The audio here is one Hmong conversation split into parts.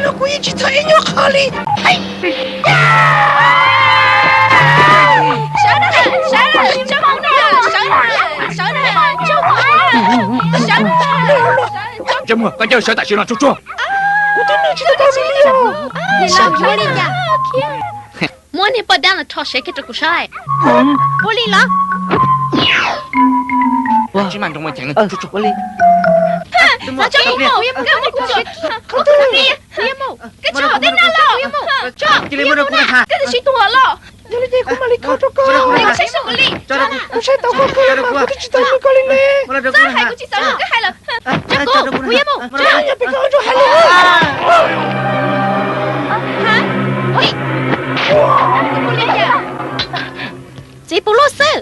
Los kuv yeej tsis txhob ib nyuag qho li. Sawv na, sawv na, sawv na, sawv na, sawv na, sawv na. Ntsej muag, koj cia li sawv tam sim no tsuag tsuag. Kuv twb nug tsis tau koj li os. Muab niag poj dab no rho sev kiag rau kuv saib. Ua li los? Ua li. Koj tsis hom tej no los? Koj twb sib tuag los? Yog li ces kuv mam li kho rau koj. Kuv saib tau koj kawg mas kuv twb tsis tau nug koj li ne. Txawj hais kuv tsis xav mloog koj hais lawm. Tso kuv, kuv yuav mus. Tso, yog peb koj tso hais lus. Txiv puv luaj xwb.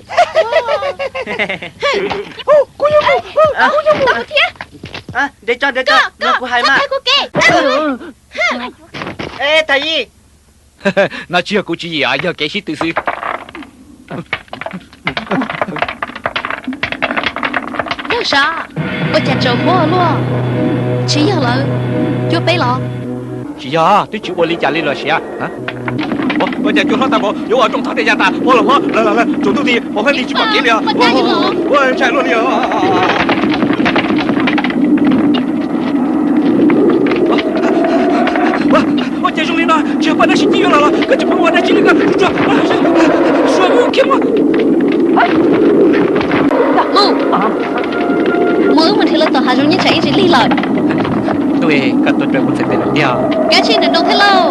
Kuv yuav mus, kuv yuav mus thiab. Nres tso, nres tso, kuv hais mas. Kuv ke. Ej, Thaj Yij. No tsis yog kuv tswv yim os, yog kev sib tw xwb. Yog sav, ua cas tsaus huab luaj? Tsis yog lawv cuab peb los? Tsis yog, twb tsis ua li cas li los siav. Ua cas cua hlob tag npaum, yuav ua rooj thov tej ya tas, ua los hlob, lawv, lawv, tsaus ntuj ti, pom hab li tsis pom kev li os. Ua ntshai luaj li os. Ua cas zoo li no, tsis yog poj dab sim cib yuav los los, koj tsis pub ua dab tsi li koj. Mus, mus wb mus nrhiav lawv tom hav zoov nyob tsam ib ntsis lig lawm. Tub, koj tuaj raws kuv txhais tes lawm tiag. Kav tsij nrov nroo thiab lauj.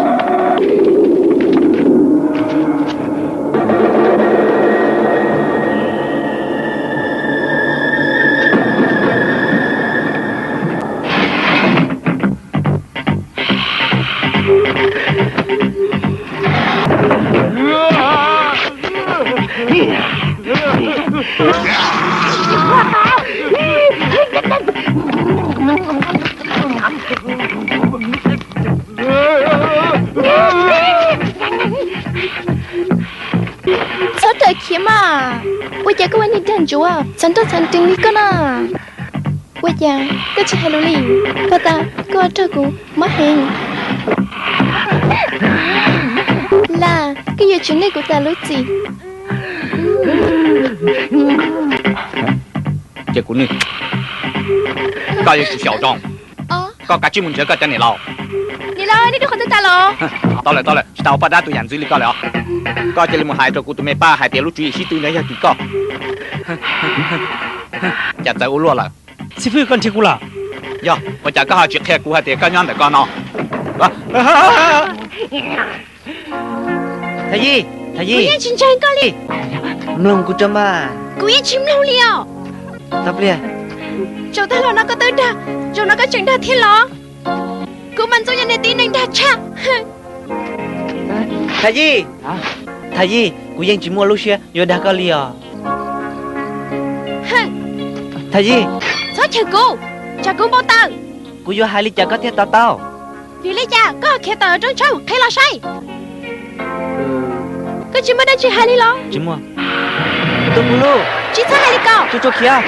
Txhob raws khiav mas. Ua cas koj ua niag dag ntsuav txav nroj txav nrees li koj na? Ua cas koj tsis hais lus li? Pog tas, koj ua rau kuv mob heev. Las, koj yuav tsis nwj kuv tas lub txim. Ces kuv nwj. Koj yuav tsum xyaum zoo. Koj kav tsij mus nrhiav koj cov niam laus. Niam laus, nej rau qhov twg tas los? Tau lawm, tau lawm, tsis tas ua poj dab tus yam ntxwv li koj lawm os. Koj cia li mus hais rau kuv tus me pab hais tias lub tswv yim sib tw ntawd yog tim koj. Cas txawv ua luaj lawm. Xib fwb, koj nrhiav kuv lawm? Yog, ua cas koj ho tsis qhia kuv hais tias koj nyob ntawm ko no? Thaj Yij, Thaj Yij. Kuv yeej tsis ntseeg koj li. Mloog kuv tso mas. Kuv yeej tsis mloog li os. Tau pliag. Zaum tag los no koj twb dag, zaum no koj tseem dag thiab los? Kuv mas ntxub yog niag tib neeg dag tshaj. Thaj Yij, Thaj Yij, kuv yeej tsis muaj lub siab yuav dag koj li os. Thaj Yij. Txhob chwv kuv, tsam kuv npau taws. Kuv yuav hais li cas koj thiaj to taub? Vim li cas koj khiav tawm roob tshawb qhia los saib. Koj tsis muaj dab tsi hais li los? Tsis muaj. Tus pug lub, tsis txhob hais li ko. Tsuag tsuag khiav.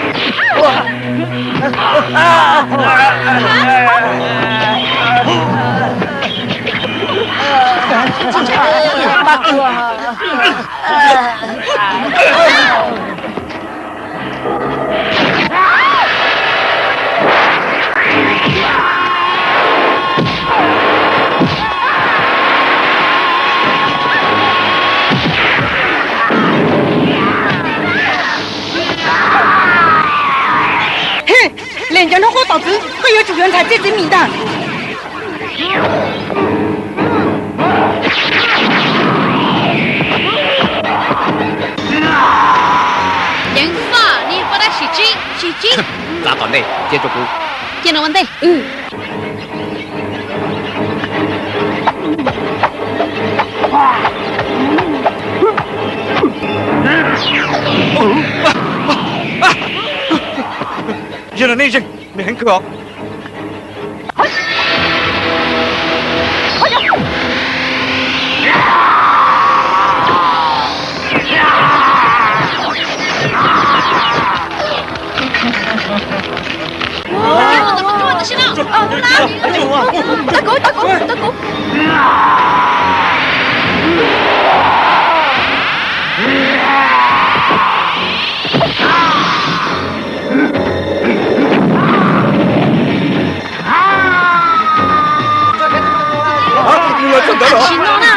Hej, lem cov hnub qub tom txwv, koj yuav tsum yuav ntxhais txij txiv mis ntag. Ceev faj, nej yog poj dab sim tsib, sim tsib. Txav tom ntej, cia rau kuv. Cia no ua ntej. Yog no nej zeeg, nws heev kawg os. Tos kuv, tos kuv, tos Tam sim no na.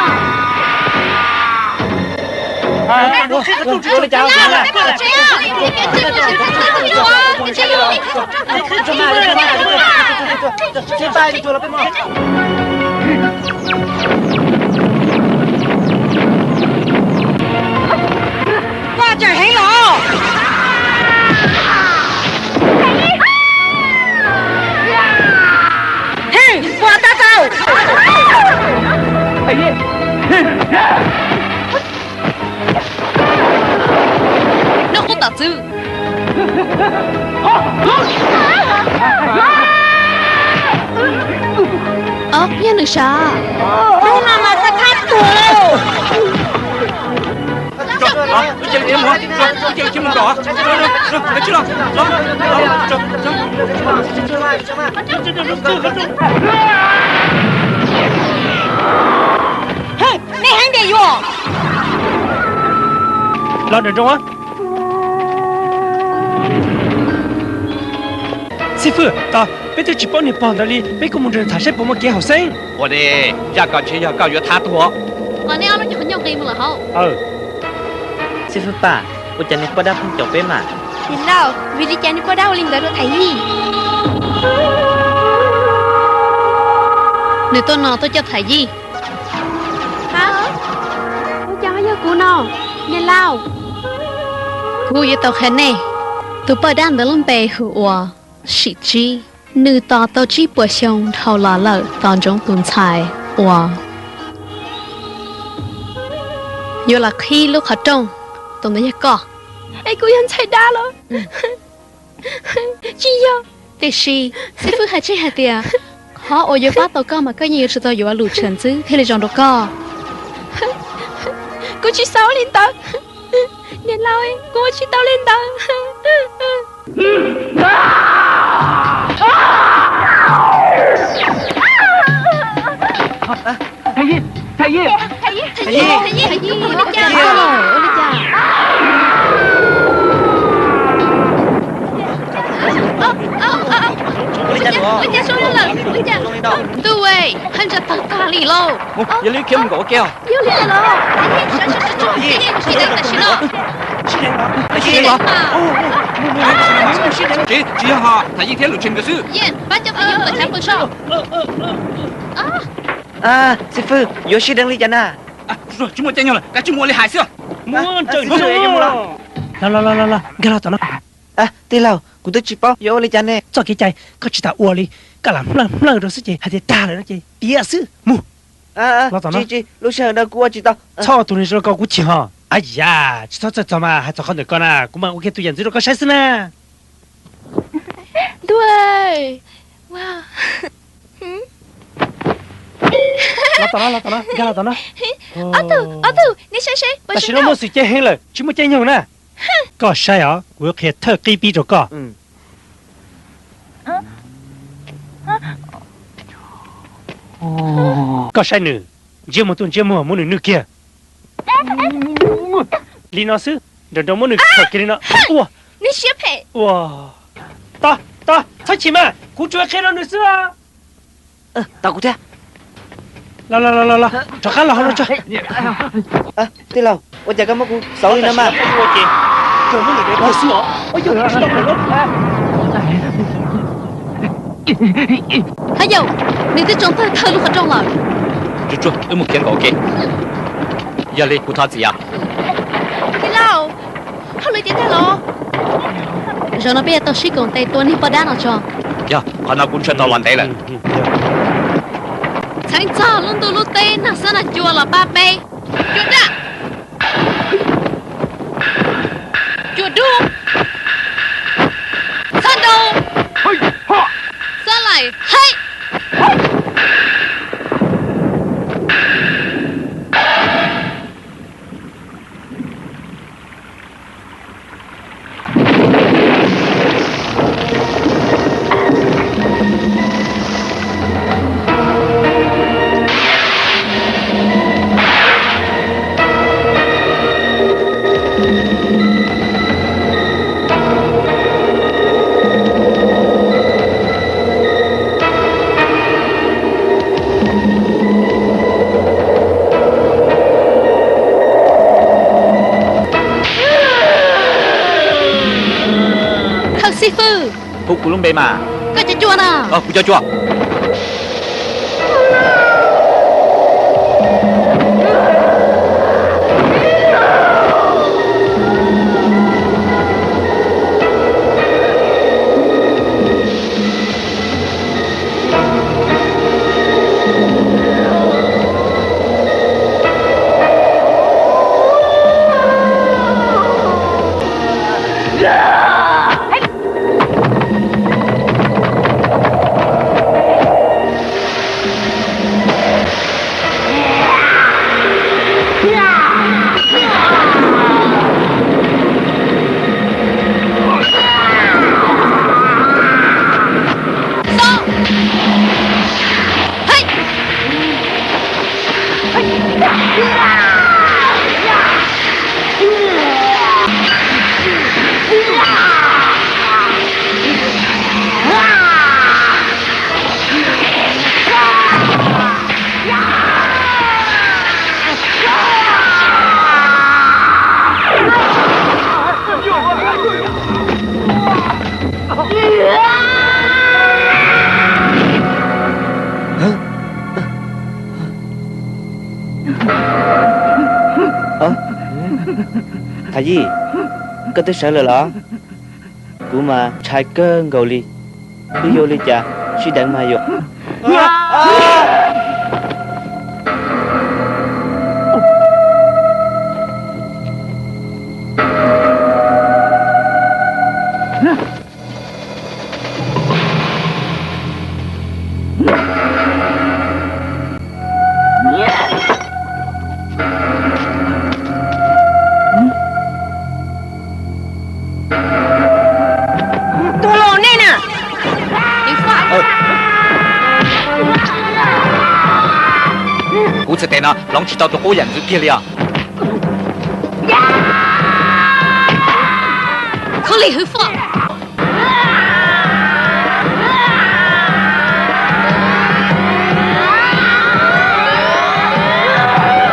Koj tseem heev los? Heej, puas tab tau? Noj qub tom txwv. Ob, yog nws sav. Hnub no mas koj thab tuag lauj. Nej heev tiag yuav los nram nroog. Xib fwb, tos, peb twb tsis paub niag pog ntawd li, peb kuj mus nrog tham saib puas muaj kev haum xeeb. Ua li, zaj ko ntshe yog koj yuav thab tuag. Qhov nej ob lub nyuag qhov ncauj nqis mus lawm hauv. Xib fwb Paj, ua cas niag poj dab pheej caum peb mas? Niam laus, vim li cas niag poj dab ua li ntawd rau Thaj Yij? Nws tuaj no tuaj coj Thaj Yij. Ha, ua cas ho yog kuv no, niam laus? Kuv yuav tau qhia nej, tus poj dab ntawd lub npe hu ua Sim Tsib. Nws tos tau tsib puas xyoo dhau los lawm tos ntsoov tus ntxhais uas yuav los qhib lub qhov rooj, tus ntawd yog koj. Es kuv yog ntxhais dab los? Tsis yog. Tiam sis xib fwb hais tseg hais tias qhov uas yuav pab tau koj mas koj yeej yuav tsum tau yuav lus tshwm ntxwv thiaj li zoo rau koj. Kuv tsis xav ua li ntawd. Niam laus, kuv ua tsis tau li ntawd. Thaj Yij, Thaj Yij, Thaj Yij, Thaj Yij, ua li cas? Ua li cas lawm? Ntuj, haj tsa tawg tag li lauj. Yog li khiav mus nkaum ua ke os. Yog li los? Tsis yog, Thaj Yij thiab Lus Tshee nkawd xwb. Xib fwb, yuav sib deev li cas na? Tsis muaj caij nyoog lawm, kav tsij mus ua li hais xwb. Los los los los, nkag los tom no. Tij laug, kuv twb tsis paub yuav ua li cas ne. Txoj kev cai koj tsis tas ua li, koj lam mlawj mlawj rau xwb ces hais tias tag lawm no ces tiav xwb. Mus. Los tom no. Tsis, lub sij hawm no kuv ua tsis tau. Txhob ua tus neeg zoo ko kuv chim ho. Ab yam, tsis txhob txhawj txog mas, hais txog qhov ntawm ko na kuv mam ua kiag tus yam ntxwv rau koj saib xwb na. Ntuj, los tom no, los tom no, nkag los tom no. Ob tug, ob tug, nej saib seb, tam sim no muaj xwm cev heev lawm, tsis muaj caij nyoog na. Koj saib os, kuv yuav qhia thawj qib pib rau koj. Koj saib nws, ntsiab muag tuaj ntsiab muag muab nws nwj kiag. Li no xwb, nrov nrov muab nws khawm kiag li no. Ua, ua, tos, tos, txhob chim mas, kuv tsuas qhia rau nws xwb. Tos kuv thiab. Los los los los, rov qab los hauv no tso. Tij laug, ua cas koj muab kuv xauv li no mas? Hab yauj, nws twb tsoo tawg thawj lub qhov rooj lawm. Tsuag tsuag, wb mus khiav nkaum ua ke. Yog li kuv thov txim os. Tij laug, hauj lwm tiav tag los? Zaum no peb yuav tau sib koom tes tua niag poj dab no tso. Yog, qhov no kuv ntshaw tau los ntev lawm. Txheev txog lub ntuj lub teb, nag xob nag cua los pab peb. Cua daj, cua dub, xob nroo, xob laim heev. Hu kuv lub npe mas. Koj cov cua na. Kuv cov cua. Thav Yij, koj twb sawv lawm los? Kuv mas ntshai kawg nkaus li. Twb yuav ua li cas sib deev mas yom. Tus hluas nej na. Kuv txhais tes no hloov tsis tau tus qub yam ntxwv kiag li os.